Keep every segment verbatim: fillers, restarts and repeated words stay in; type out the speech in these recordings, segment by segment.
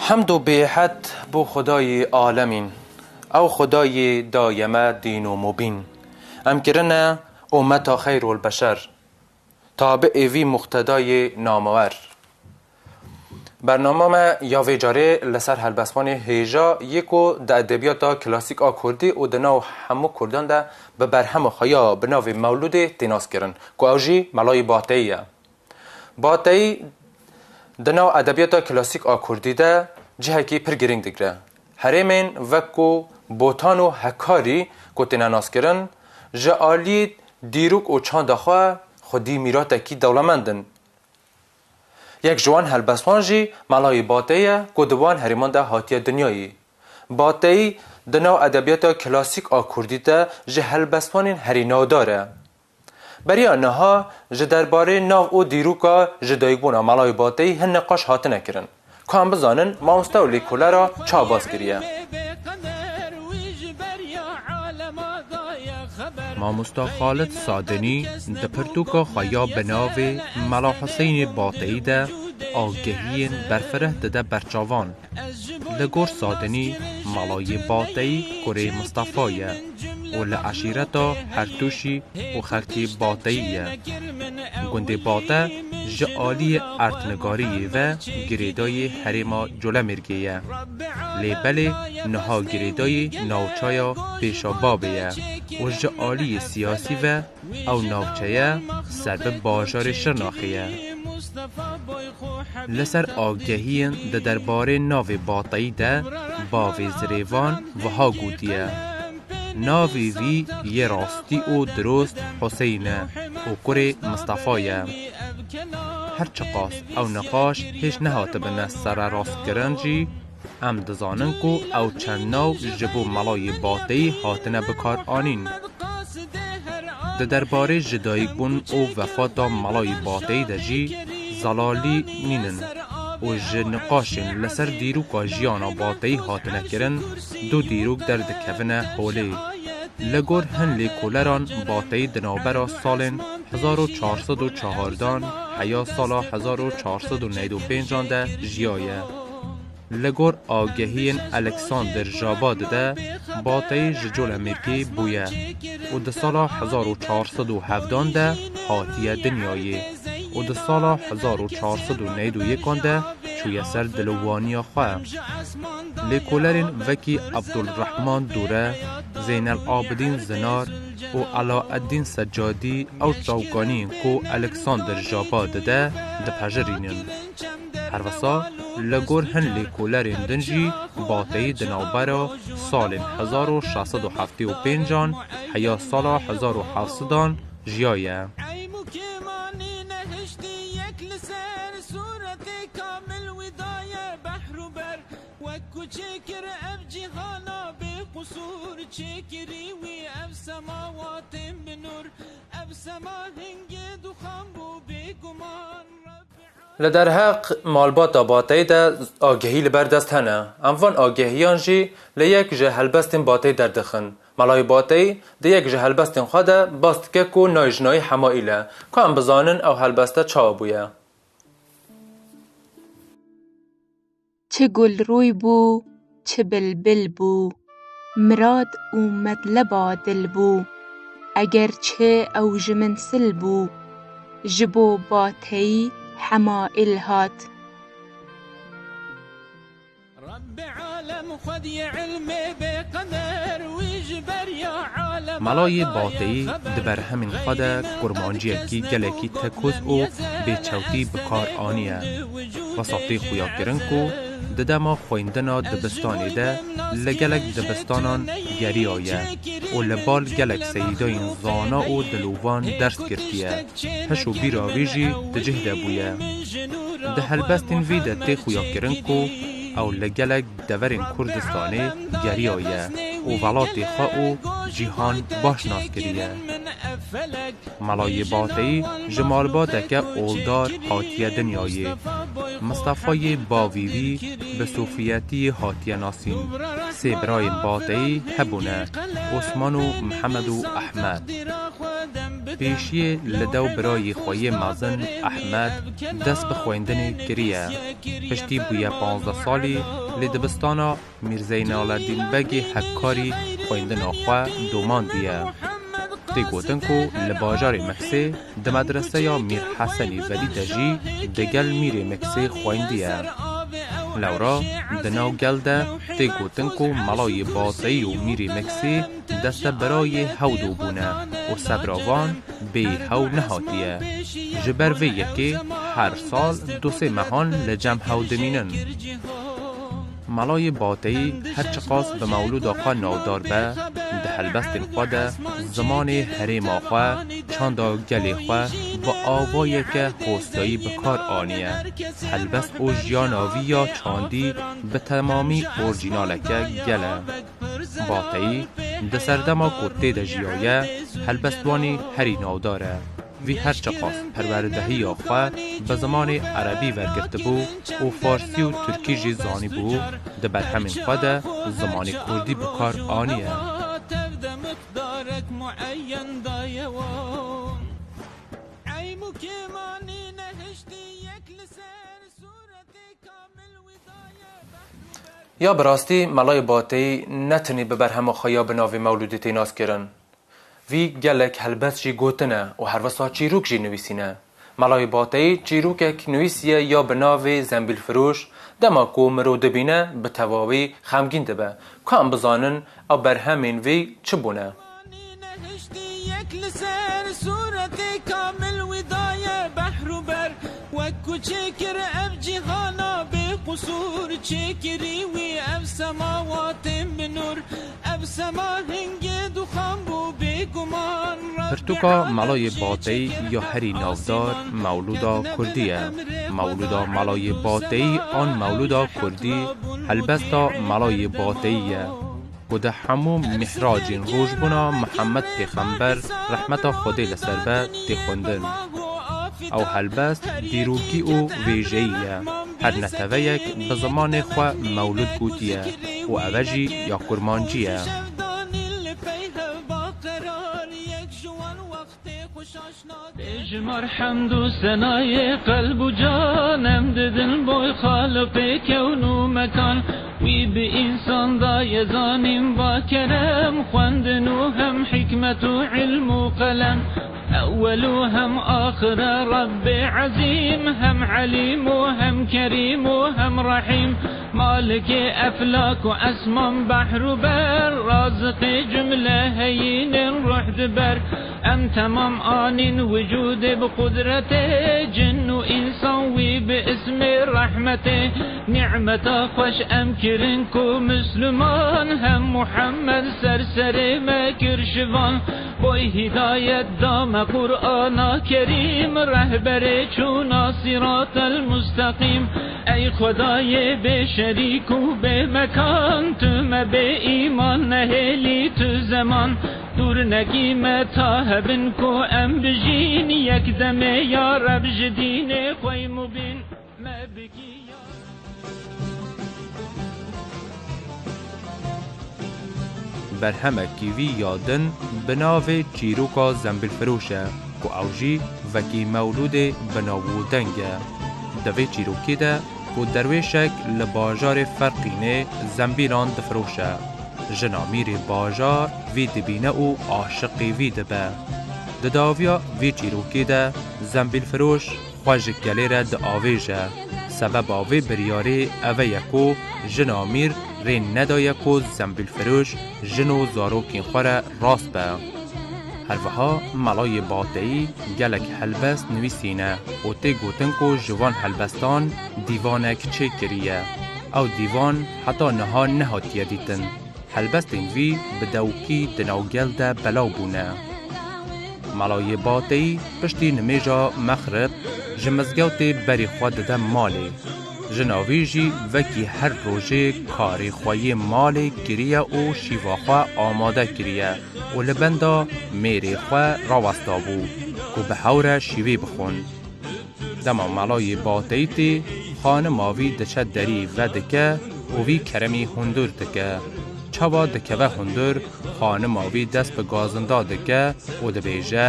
Hemd û bêhet bo Xwedayê alemîn, ew Xwedayê daye me dîn û mubîn. Em kirine ummeta xeyr û beşer, tabiê vî muqtedayê namewer. Bernama me ya vê carê li ser helbestvanê hêja yê ku di edebiyata klasîk a kurdî û di nav hemû kurdan de bi berhema xwe ya bi navê Mewlûdê tê naskirin, ku ew jî Melayê Bateyî ye. Bateyî di nav edebiyata klasîk a kurdî de cihekî pir girîng digire. Herêmên wek ku Botan û Hekarî ku têne naskirin, ji alî dîrok û çanda xwe xwedî mîratekî dewlemend in. Yek ji wan helbestvan jî Melayê Bateyî ye ku di wan herêman de hatiye dinyayê. Bateyî di nav edebiyata klasîk a kurdî de ji helbestvanên herî navdar e. Beriya niha ji derbarê nav û dîroka ji dayikbûna Melayê Bateyî hin niqaş hatine kirin. Ku em bizanin, mamoste û lêkolera çawa bas kiriye? Mamosta Xalid Sadinî di pirtûka xwe ya bi navê Mela Huseynê Bateyî de agehiyên berfireh dide ber çavan. Li gor Sadinî, Melayê Bateyî kurê Mistefa ye û li eşîreta Hertûşî û xelkê Bateyî ye. Gundê Bate ji aliyê erdnigariyê ve girêdayê herêma Colemêrgê ye. Lê belê niha girêdayê navçeya Pêşababê ye û ji aliyê siyasî ve ew navçeye ser bi bajarê Şirnaxê ye. Li ser agehiyên di derbarê navê Bateyî de bavê Zirêvan wiha gotiye, navê vî yê rastî û dirust Huseyn e û kurê Mistefa ye. Her çiqas ew niqaş hêj nehatibine sererastkirin jî, em dizanin ku ew çend nav ji bo Melayê Bateyî hatine bikaranîn. Di derbarê ji dayikbûn û vefata Melayê Bateyî de jî zelalî nînin û ji niqaşên li ser dîroka jiyana Bateyî hatine kirin, du dîrok derdikevine holê. Li gor hin lêkoleran Bateyî di navbera salên hezar û çar sed û çardan heya sala hezar û çar sed û newid û pêncan de jiyaye. Li gor agehiyên Alexander Jabadi de Bateyî ji Colemêrgê bûye û di sala hezar û çar sed û hevdan de hatiye dinyayê û di sala hezar û çar sed û newid û yekan de çûye ser dilovaniya xwe. Lêkolerên wekî Abdulrehman Dûre, Zeynel Abidîn Zinar û Elaeddîn Seccadî ew çavkaniyên ku Alexander Jabadi de dipejirînin. Herwesa li gor hin lêkolerên din jî Bateyî di navbera salên hezar û şeş sed û heftê û pêncan heya sala hezar û heft sedan jiyaye. Ey mukêmanî nehiştî yek li ser sûretê kamil wî daye behr û ber. Wek ku çêkir ev cîhana bê qusûr, çêkirî wî ev semawatên bi nûr, ev sema hingê duxan bû bêguman. Li derheq malbata Bateyî de agehî li ber dest hene. Em van agehiyan jî li yek ji helbestên Bateyî derdixin. Melayê Bateyî di yek ji helbestên xwe de bas dike ku nayê jinayî hema îl e. Ku em bizanin ew helbeste çawa bûye? Çi gulrûy bû, çi bilbil bû, mirad û metleba dil bû. Eger çi ew ji min sil bû, ji bo Bateyî hema îl hat. Rebbê alem xwediyê ilmê bê qeder, wî ji beriya alem Melayê Bateyî di berhemên xwe de kurmanciyekî gelekî tekûz û bêçewtî bi kar aniye. Wisa tê xuyakirin ku di dema xwendina dibistanê de li gelek dibistanan geriyaye û li bal gelek seyîdayên zana û dilovan ders girtiye. Hiş û bîra wî jî di cih de bûye. Di helbestên vî de tê xuyakirin ku ew li gelek deverên Kurdistanê geriyaye û welatê xwe û cîhan baş nas kiriye. Melayê Bateyî ji malbateke oldar hatiye dinyayê. Mistefayê bavî vî bi Sofiyetiyê hatiye nasîn. Sê birayên Bateyî hebûne, Osman û Mihemed û Ehmed. Pêşiyê li dew birayê xwe yê mezin Ehmed dest bi xwendinê kiriye. Piştî bûye panzdeh salî li dibistana Mîr Zeynaleddîn Begê Hekkarî xwendina xwe domandiye. Tê gotin ku li bajarê Miksê di medreseya Mîr Hesenî Velî de jî digel Mîrê Miksê xwendiye. Lewra di nav gel de tê gotin ku Melayê Bateyî û Mîrê Miksê destebirayê hewdo bûne û sebra van bê hew nehatiye. Ji ber vê yekê her sal du sê mehan li cem hew dimînin. Melayê Bateyî her çiqas bi mewlûda xwe navdar be, di helbestên xwe de zimanê herêma xwe, çanda gelê xwe bi avayeke hostayî bi kar aniye. Helbest û jiyana vî ya çandî bi temamî orjînaleke gel e. Bateyî di serdema ku tê de jiyaye, helbestwanî herî navdar e. Vî her çiqas perwerdehiya xwe bi zimanê erebî wergirtibû û farsî û tirkî jî zanîbû, di berhemên xwe de zimanê kurdî bi kar aniye. Ya bi rastî Melayê Bateyî ne tenê bi berhema xwe ya bi navê Mewlûdê tê naskirin. Vî gelek helbest jî gotine û herwesa çîrok jî nivîsîne. Melayê Bateyî çîrokek nivîsiye ya bi navê Zembîlfiroş, dema ku mirov dibîne bi tevawî xemgîn dibe. Ka em bizanin ew berhemên vî çi bûne? Nehiştiyek li ser sûretê kamil wî daye behr û ber. Wek ku çêkir ev cîhana bê qusûr, çêkirî wî ev semawatên bi nûr. Ev sema hingê duxan bû bêguman. Pirtûka Melayê Bateyî ya herî navdar Mewlûda Kurdî ye. Mewlûda Melayê Bateyî an Mewlûda Kurdî helbesta Melayê Bateyî ye. Ku di hemû mihracên rojbûna Mihemed Pêxember, rehmeta Xwedê li ser be, tê xwendin. Ew helbest dîrokî û vêjeyî ye. Her neteweyek bi zimanê xwe mewlûd gotiye û eve jî ya kurmancî ye. Bêjimar hemd û senayê qelb û can, em didin boy Xaliqê kewn û mekan. Wî bi însan daye zanîn ba kerem, xwendin û hem hikmet û ilm û qelem. Ewwel û hem axir e Rebbê Ezîm, hem Elîm û hem Kerîm û hem Rehîm. Malikê eflak û esman, behr û ber, raziqê cumle heyînên ruh diber. Em temam anîn wicûdê bi qudretê, cin û însan wî bi ismê rehmetê. Nîmeta xweş em kirin ku Misliman, hem Muhammed ser serê me kir şivan. Boy hidayet da me Qur'ana Kerîm, rehberê çûna Siratel Musteqîm. Ey Xwedayê bê şerîk û bê mekan, tu me bê îman nehêlî tu zeman. Dûr nekî me ta hebin ku em bijîn, yek demê ya Reb ji dînê xwe mubîn. Me bikî ya Berhemekî vî ya din bi navê Çîroka Zembîlfiroş e, ku ew jî wekî mewlûdê bi nav û deng e. Di vê çîrokê de ku derwêşek li bajarê Ferqînê zembîlan difiroşe, jina mîrê bajar vî dibîne û aşiqê vî dibe. Di dawiya vê çîrokê de zembîlfiroş xwe ji gelê re diavêje. Sebeba vê biryarê eve ye ku jina mîr rê nedaye ku zembîlfiroş jin û zarokên xwe re rast be. Herwiha Melayê Bateyî gelek helbest nivîsîne û tê gotin ku ji van helbestan dîvanek çêkiriye. Ew dîvan heta niha nehatiye dîtin. Helbestên vî bi dewkî di nav gel de belav bûne. Melayê Bateyî piştî nimêja Mexrib ji mizgewtê berê xwe dide malê. Jina vî jî wekî her rojê karê xwe yê malê kiriye û şîva xwe amade kiriye û li benda mêrê xwe rawestabû ku bi hew re şîvê bixwin. Dema Melayê Bateyî tê, Xanima wî diçe derî vedike û wî keremî hundir dike. Çawa dikeve hundir, xanima wî dest bi gazinda dike û dibêje: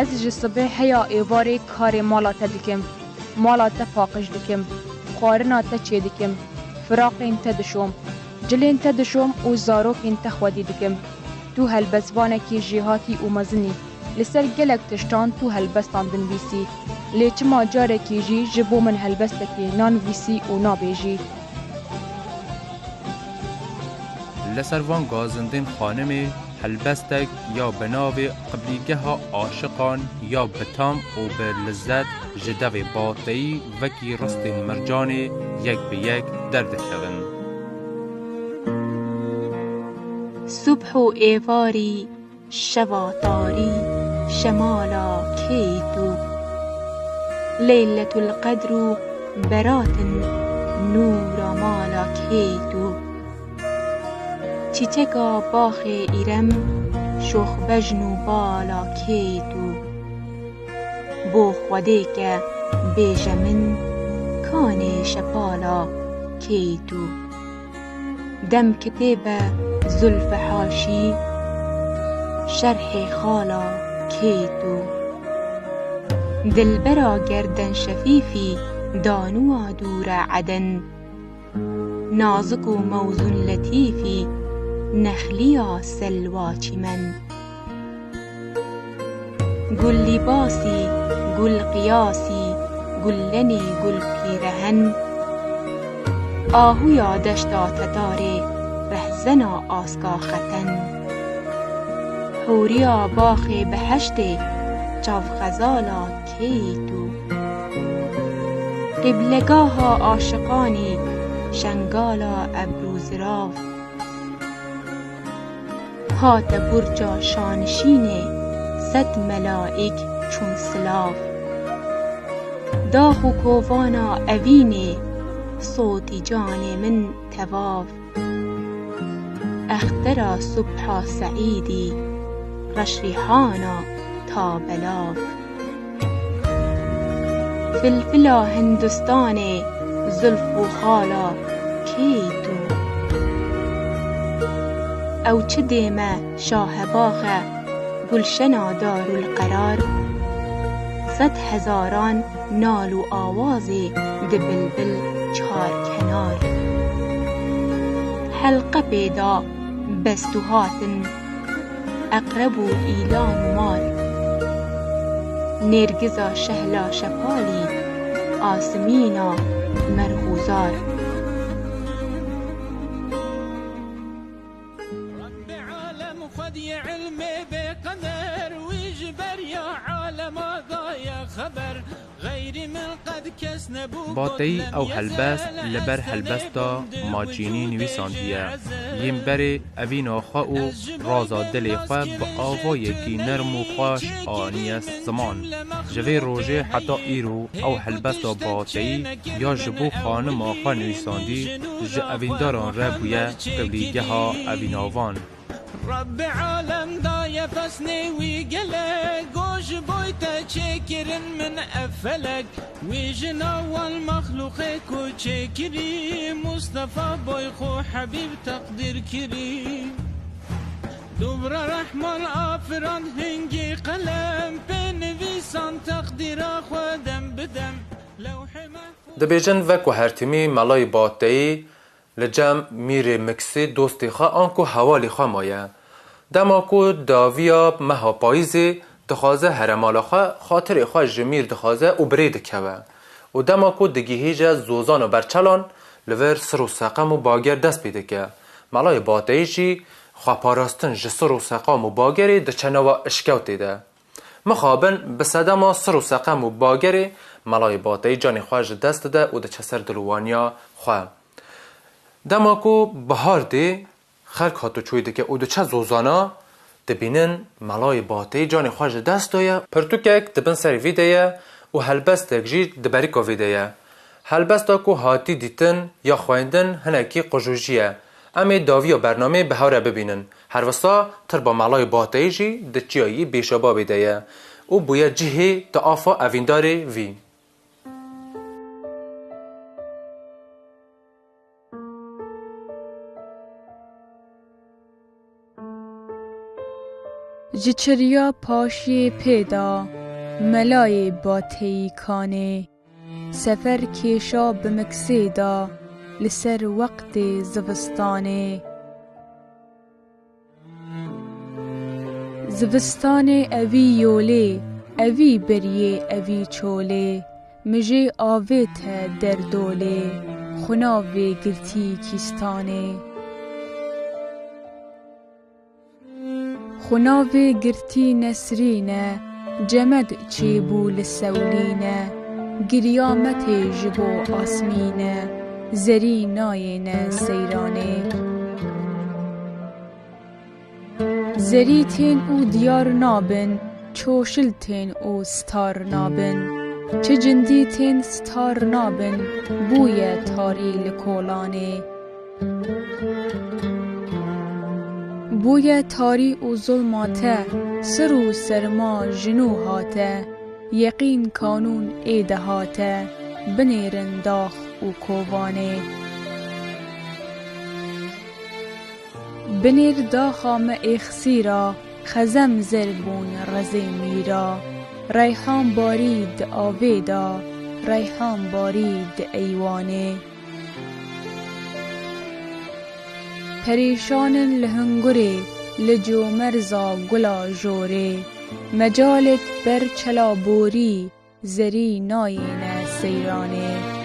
Ez ji sibê heya êvarê karê mala te dikim. Mala te paqij dikim. Xwarina te çêdikim. Firaqên te dişom. Cilên te dişom û zarokên te xwedî dikim. Tu helbestvanekî jêhatî û mezin î. Li ser gelek tiştan tu helbestan dinivîsî. Lê çima carekî jî ji bo min helbestekê nanivîsî û nabêjî? Li ser van gazindên xanimê helbestek ya bi navê Qiblîgeha Aşiqan ya bi tam û bi lizzet ji devê Bateyî wekî ristên mircanê yek bi yek derdikevin. Subh û êvarî, şeva tarî, şemala kê yî tu? Leyletul Qedr û beratin, nûra mala kê yî tu? Çîçeka baxê îrem, şoxbejn û bala kê yî tu? Bo Xwedê ke bêje min, kanê şepala kê yî tu? Dem kitêbe zulfe haşî, şerhê xala kê yî tu? Dilbera gerden şefîfî, danûa dûre eden. Nazik û mewzûn letîfî, nexlîya selwa çîmen. Gul lîbasî, gul qiyasî, gul lenî, gul pîrehen. Ahûya deşta Tetarê, rehzena aska xeten. Hûriya baxê biheştê, çav xezala kê yî tu? Qîblegaha aşiqanî, şengala ebr û zirav. Hate burca şanişînê, sed melaîk çûn silav. Dax û kovana evînê, sotî canê min tevav. Extera subha seîdî, reşrîhana ta belav. Filfila Hindistanê, zulf û xala kê yî tu? Ew çi dê me şahebax e, gulşena darul qerar. Sed hezaran nal û awazê di bilbil çar kenar. Helqe pê da best û hatin, eqreb û îlan û mar. Nêrgiza şehla şepalî, asimîna merg û zar. Rebbê alem xwediyê ilmê bêqeder, wî ji beriya alema daye xeber. Bateyî ew helbest li ber helbesta Macînî nivîsandiye. Yên berê evîna xwe û raza dilê xwe bi avayekî nerm û xweş aniye ziman. Ji vê rojê heta îro ew helbesta Bateyî ya ji bo xanima xwe nivîsandî, ji evîndaran re bûye qiblîgeha evînavan. Rebbê alem daye pesnê wî gelek, go ji boy te çêkirin min ev felek. Wî ji nav wan mexlûqê ku çêkirî, Mustefa boy xwe Hebîb teqdîr kirî. Dubra Rehman afirand hingî qelem, pê nivîsan teqdîra xwe dem bi dem. Lewhê mehfûz. Dibêjin, wek ku her timî Melayê Bateyî li cem Mîrê Miksî dostê xwe anku hewalê xwe maye. Dema ku daviya meha payîzê dixwaze here mala xwe, xatirê xwe ji Mîr dixwaze û bi rê dikeve. Û dema ku digihîje zozana Berçelan, li vir sir û seqem û bager dest pê dike. Melayê Bateyî jî xweparastin ji sir û seqam û bagerê diçe nava işkewtê de. Mixabin bi sedema sir û seqem û bagerê Melayê Bateyî canê xwe ji dest dide û diçe ser dilwaniya xwe. Dema ku bihar dê, xelk hatuçûyî dike û diçe zozana, dibînin Melayê Bateyî canê xwe ji dest daye. Pirtûkek di bin serê vî de ye û helbestek jî di berîka vê de ye. Helbesta ku hatî dîtin ya xwendin hinekî qujûjî ye. Em ê dawiya bernameyê bi hev re bibînin. Herwisa tirba Melayê Bateyî jî di çiyayî Bêşababê de ye û bûye cihê teafa evîndarê vî. Ji çiriya paşiyê pê da, melayê bateyî kanê. Sefer kêşa bi miksê da, li ser wextê zivistanê. Zivistanê evî yolê, evî beriyê, evî çolê. Mijê avê te derdolê, xunavê girtî kîstanê. Xunavê girtî nesrîn e, cemed çêbû li sewlîn e. Giriya metê ji bo asmîn e, zerî nayêne seyranê. Zerî tên û diyar nabin, çoşil tên û star nabin. Çi cindî tên star nabin, bûye tarî li kolanê. Bûye tarî û zulma te, sir û serma ji nû hate. Yeqîn kanûn ê dehate, binêrin dax û kovanê. Binêr daxa me ê xisîra, xezem zer bûn rezê mîra. Reyhan barî di avê da, reyhan barî di eywanê. Perîşan in li hingurê, li comerza gula jorê. Mecalek ber çela borî, zerî nayêne seyranê.